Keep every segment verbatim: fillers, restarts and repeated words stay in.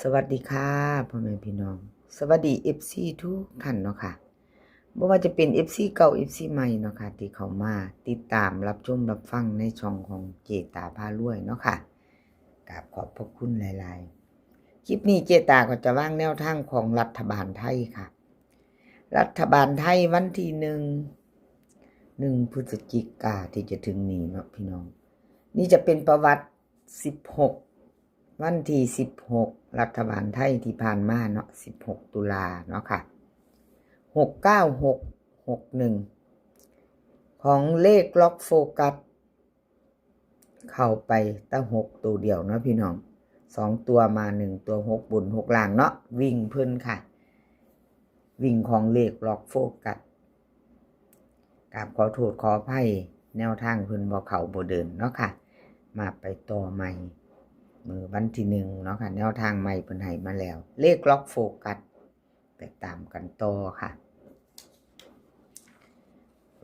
สวัสดีค่ะพ่อแม่พี่น้อง สวัสดีเอฟซีทุกท่านเนาะค่ะ บ่ว่าจะเป็นเอฟซีเก่า เอฟซีใหม่เนาะค่ะ ที่เข้ามาติดตามรับชมรับฟังในช่องของเจตาพารวยเนาะค่ะ กราบขอบพระคุณหลายๆ คลิปนี้เจตาก็จะวางแนวทางของรัฐบาลไทยค่ะ รัฐบาลไทยวันที่หนึ่ง หนึ่งพฤศจิกาที่จะถึงนี้เนาะพี่น้อง นี่จะเป็นประวัติสิบหก วันที่สิบหก รัฐบาลไทยที่ผ่านมาเนาะ สิบหก ตุลาเนาะค่ะ หกเก้าหก หกหนึ่ง ของเลขล็อกโฟกัส เข้าไปแต่หกตัวเดียวเนาะพี่น้อง สองตัวมาหนึ่งตัว หกบนหกล่างเนาะ วิ่งเพิ่นค่ะ วิ่งของเลขล็อกโฟกัส กราบขอโทษขออภัย แนวทางเพิ่นบ่เข้าบ่เดินเนาะค่ะ มาไปต่อใหม่ มื้อวันที่หนึ่งเนาะค่ะ แนวทางใหม่เพิ่นให้มาแล้ว เลขล็อกโฟกัส ไปตามกันต่อค่ะ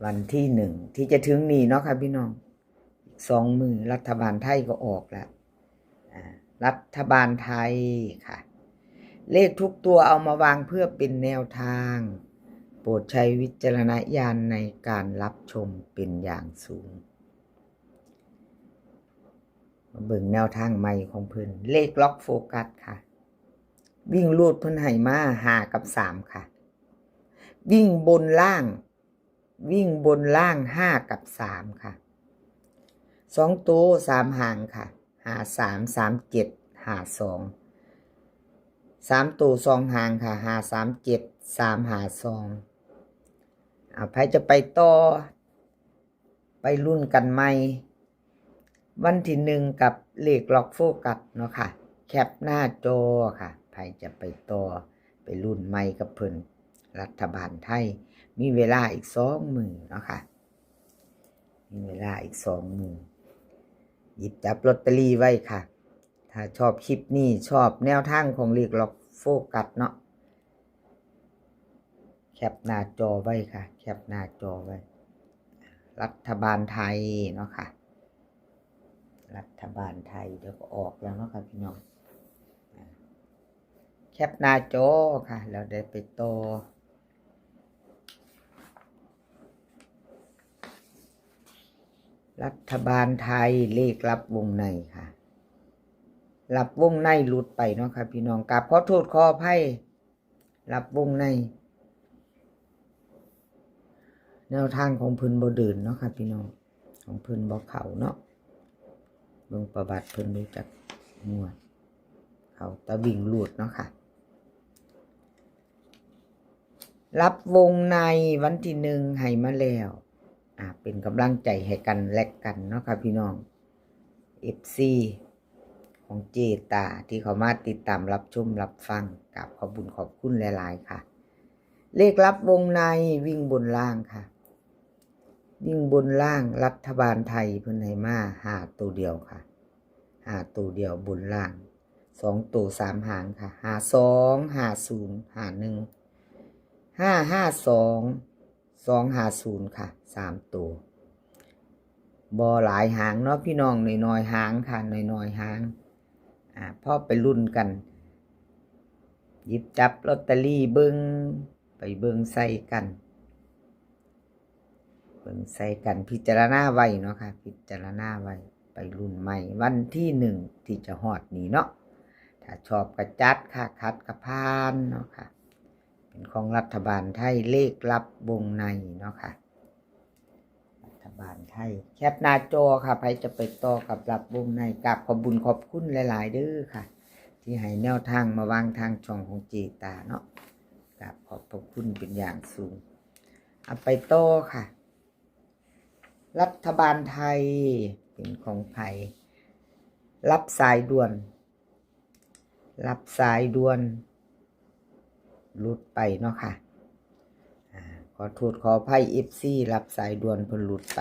วันที่หนึ่งที่จะถึงนี้เนาะค่ะพี่น้อง อีกสองมื้อรัฐบาลไทยก็ออกแล้ว อ่า รัฐบาลไทยค่ะ เลขทุกตัวเอามาวางเพื่อเป็นแนวทาง โปรดใช้วิจารณญาณในการรับชมเป็นอย่างสูง มาเบิ่งแนวทางใหม่ของเพิ่น เลขล็อกโฟกัสค่ะ วิ่งรูดเพิ่นให้มา ห้ากับสามค่ะ วิ่งบนล่าง วิ่งบนล่าง ห้ากับสามค่ะ สองตัวสามหางค่ะ ห้าสาม สามเจ็ด ห้าสอง สามตัวสองหางค่ะ ห้าสามเจ็ด สามห้าสอง เอา ไผจะไปต่อ ไปลุ้นกันใหม่ วันที่หนึ่งกับเลขล็อกโฟกัสเนาะค่ะ แคปหน้าจอค่ะ ไผจะไปต่อ ไปลุ้นใหม่กับเพิ่น รัฐบาลไทย มีเวลาอีกสองมื้อเนาะค่ะ มีเวลาอีกสองมื้อ หยิบจับลอตเตอรี่ไว้ค่ะ ถ้าชอบคลิปนี้ ชอบแนวทางของเลขล็อกโฟกัสเนาะ แคปหน้าจอไว้ค่ะ แคปหน้าจอไว้ รัฐบาลไทยเนาะค่ะ รัฐบาลไทยเดี๋ยวก็ออกแล้วเนาะค่ะพี่น้อง อ่า แคปหน้าจอค่ะ แล้วได้ไปต่อ รัฐบาลไทยเลขลับวงในค่ะ ลับวงในหลุดไปเนาะค่ะพี่น้อง กราบขอโทษขออภัย ลับวงใน แนวทางของเพิ่นบ่เดินเนาะค่ะพี่น้อง ของเพิ่นบ่เข้าเนาะ เบิ่งประวัติเพิ่นดูจักงวด เข้าแต่วิ่งรูดเนาะค่ะ ลับวงในวันที่หนึ่งให้มาแล้ว อ่า เป็นกำลังใจให้กันและกันเนาะค่ะพี่น้อง เอฟซี ของเจตาที่เข้ามาติดตามรับชมรับฟัง กราบขอบบุญขอบคุณหลายๆค่ะ เลขลับวงในวิ่งบนล่างค่ะ วิ่งบนล่างรัฐบาลไทยเพิ่นให้มา ห้าตัวเดียวค่ะ ห้าตัวเดียวบนล่าง สองตัวสามหางค่ะ ห้าสอง ห้าศูนย์ ห้าหนึ่ง ห้าห้าสอง สองห้าศูนย์ค่ะ สามตัว บ่หลายหางเนาะพี่น้อง น้อยๆหางค่ะ น้อยๆหาง อ่า พอไปลุ้นกัน หยิบจับลอตเตอรี่เบิ่ง ไปเบิ่งใส่กัน เบิ่งใส่กัน พิจารณาไว้เนาะค่ะ พิจารณาไว้ ไปลุ้นใหม่วันที่หนึ่งที่จะฮอดนี้เนาะ ถ้าชอบก็จัดค่ะ ขัดก็ผ่านเนาะค่ะ เป็นของรัฐบาลไทยเลขลับวงในเนาะค่ะ รัฐบาลไทย แคปหน้าจอค่ะ ไผจะไปต่อกับลับวงใน กราบขอบบุญขอบคุณหลายๆเด้อค่ะ ที่ให้แนวทางมาวางทางช่องของเจตาเนาะ กราบขอบพระคุณเป็นอย่างสูง เอาไปต่อค่ะ รัฐบาลไทยเป็นของไผ รับสายด่วน รับสายด่วน หลุดไปเนาะค่ะ อ่า ขอโทษขออภัย เอฟซี รับสายด่วนเพิ่นหลุดไป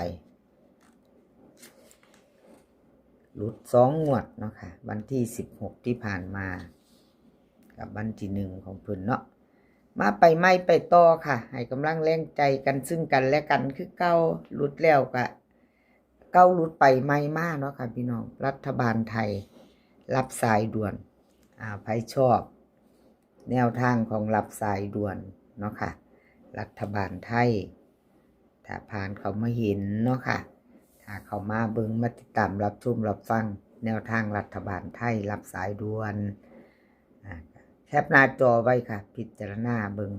หลุดสองงวดเนาะค่ะ วันที่สิบหกที่ผ่านมา กับวันที่หนึ่งของเพิ่นเนาะ มาไปใหม่ไปต่อค่ะ ให้กำลังแรงใจกันซึ่งกันและกันคือเก่า หลุดแล้วก็เก่า หลุดไปใหม่มาเนาะค่ะพี่น้อง รัฐบาลไทย รับสายด่วน อ่า ไผชอบ แนวทางของรับสายด่วนเนาะค่ะ รัฐบาลไทย ถ้าผ่านเข้ามาเห็นเนาะค่ะ ถ้าเข้ามาเบิ่ง มาติดตามรับชมรับฟัง แนวทางรัฐบาลไทย รับสายด่วน อ่า แคปหน้าจอไว้ค่ะ พิจารณาเบิ่ง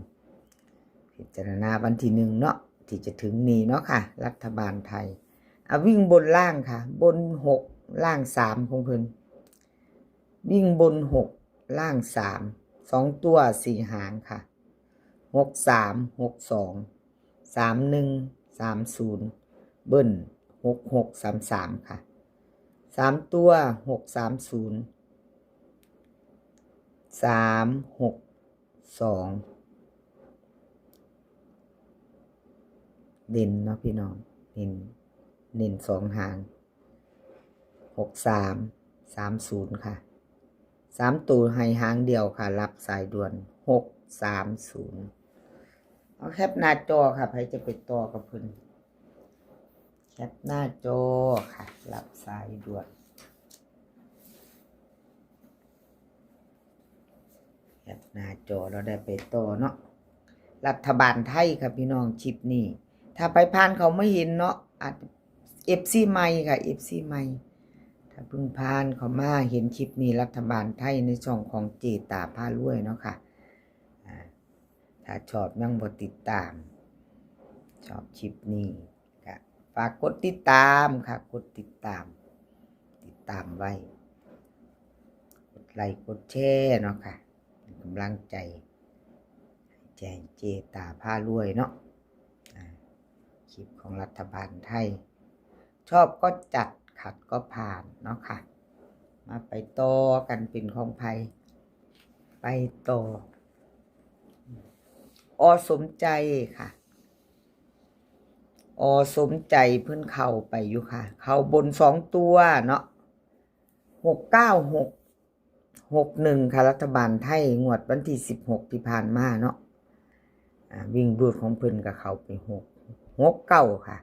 พิจารณาวันที่หนึ่งเนาะ ที่จะถึงนี้เนาะค่ะ รัฐบาลไทย อ่ะ วิ่งบนล่างค่ะ บนหก ล่างสาม ของเพิ่น วิ่งบนหก ล่างสาม สองตัวสี่หางค่ะ หกสาม หกสอง สามหนึ่ง สามศูนย์ เบิ้ล หกหก สามสาม ค่ะ สามตัว หกสามศูนย์ สามหกสอง เด่นเนาะพี่น้อง เน้น เน้นสองหาง หกสาม สามศูนย์ ค่ะ สามตัวให้หางเดียวค่ะ รับสายด่วน หกสามศูนย์ เอาแคปหน้าจอค่ะ ไผจะไปต่อกับเพิ่น แคปหน้าจอค่ะ รับสายด่วน แคปหน้าจอแล้วได้ไปต่อเนาะ รัฐบาลไทยค่ะพี่น้อง คลิปนี้ ถ้าไผผ่านเข้ามาเห็นเนาะ อาจ เอฟซี ใหม่ค่ะ เอฟซี ใหม่ ถ้าเพิ่งผ่านเข้ามาเห็นคลิปนี้ รัฐบาลไทยในช่องของเจตาพารวยเนาะค่ะ อ่า ถ้าชอบยังบ่ติดตาม ชอบคลิปนี้ก็ฝากกดติดตามค่ะ กดติดตาม ติดตามไว้ กดไลค์กดแชร์เนาะค่ะ เป็นกำลังใจ ให้เจตาพารวยเนาะ อ่า คลิปของรัฐบาลไทย ชอบก็จัด ขัดก็ผ่านเนาะค่ะ มาไปต่อกันเป็นของไผ ไปต่อ อ.สมใจค่ะ อ.สมใจเพิ่นเข้าไปอยู่ค่ะ เข้าบนสองตัวเนาะ หกเก้าหก หกหนึ่ง ค่ะ รัฐบาลไทย งวดวันที่สิบหกที่ผ่านมาเนาะ อ่า วิ่งรูดของเพิ่นก็เข้าไปหก หกเก้าค่ะ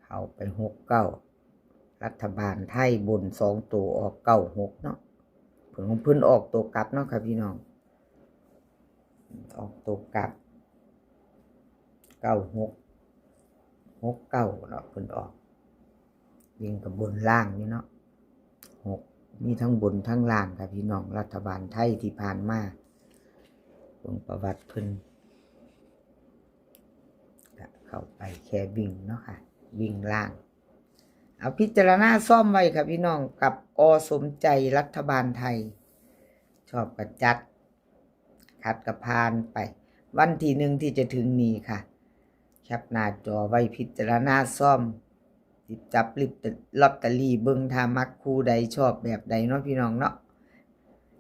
เข้าไปหกเก้า รัฐบาลไทยบนสองตัวออกเก้าหกเนาะ เพิ่นของเพิ่นออกตัวกลับเนาะค่ะพี่น้อง ออกตัวกลับ เก้าหก หกเก้าเนาะ เพิ่นออก วิ่งกับบนล่างอยู่เนาะ หก มีทั้งบนทั้งล่างค่ะพี่น้อง รัฐบาลไทยที่ผ่านมา เบิ่งประวัติเพิ่น ก็เข้าไปแค่วิ่งเนาะค่ะ วิ่งล่าง เอาพิจารณาซ่อมไว้ค่ะพี่น้อง กับ อ.สมใจ รัฐบาลไทย ชอบก็จัด ขัดก็ผ่านไป วันที่หนึ่งที่จะถึงนี้ค่ะ แคปหน้าจอไว้พิจารณาซ่อม หยิบจับลอตเตอรี่เบิ่ง ถ้ามักคู่ใดชอบแบบใดเนาะพี่น้องเนาะ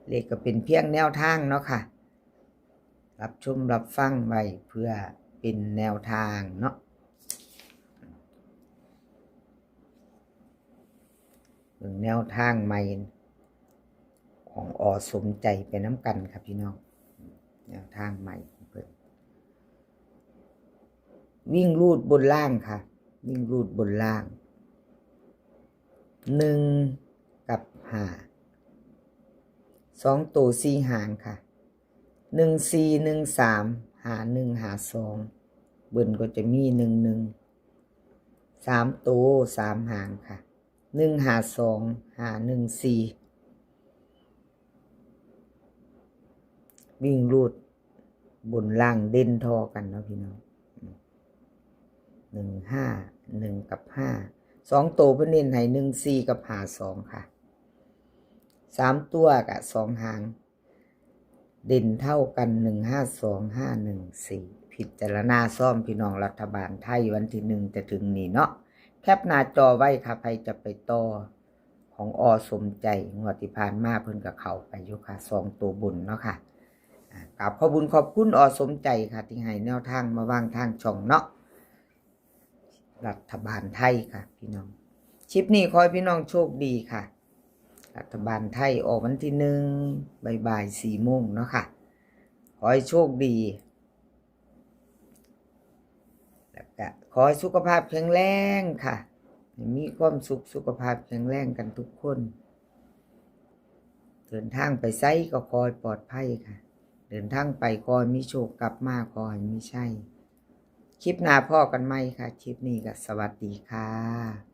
เลขก็เป็นเพียงแนวทางเนาะค่ะ รับชมรับฟังไว้เพื่อเป็นแนวทางเนาะ เบิ่งแนวทางใหม่ของ อ.สมใจไปนำกันค่ะพี่น้อง แนวทางใหม่ของเพิ่น วิ่งรูดบนล่างค่ะ วิ่งรูดบนล่าง หนึ่ง กับ ห้า สองตัวสี่หางค่ะ หนึ่งสี่ หนึ่งสาม ห้าหนึ่ง ห้าสอง เบิ้ลก็จะมี หนึ่งหนึ่ง สามตัวสามหางค่ะ หนึ่งห้าสอง ห้าหนึ่งสี่ วิ่งรูดบนล่างเด่นท่อกันเนาะพี่น้อง หนึ่งห้า หนึ่ง กับ ห้า สองตัวเพิ่นเน้นให้ หนึ่งสี่ กับ ห้าสอง ค่ะ สามตัวกะสองหาง เด่นเท่ากัน หนึ่งห้าสอง ห้าหนึ่งสี่ พิจารณาซ่อมพี่น้อง รัฐบาลไทยวันที่หนึ่งจะถึงนี้เนาะ แคปหน้าจอไว้ค่ะ ไผจะไปต่อ ของ อ.สมใจ งวดที่ผ่านมาเพิ่นก็เข้าไปอยู่ค่ะ สองตัวบนเนาะค่ะ อ่า กราบขอบบุญขอบคุณ อ.สมใจ ค่ะ ที่ให้แนวทางมาวางทางช่องเนาะ รัฐบาลไทยค่ะพี่น้อง คลิปนี้ขอให้พี่น้องโชคดีค่ะ รัฐบาลไทยออกวันที่หนึ่ง บ่ายๆ สี่โมงเนาะค่ะ ขอให้โชคดี แล้วก็ขอให้สุขภาพแข็งแรงค่ะ ให้มีความสุข สุขภาพแข็งแรงกันทุกคน เดินทางไปไสก็ขอให้ปลอดภัยค่ะ เดินทางไปขอให้มีโชค กลับมาขอให้มีชัย คลิปหน้าพ้อกันใหม่ค่ะ คลิปนี้ก็สวัสดีค่ะ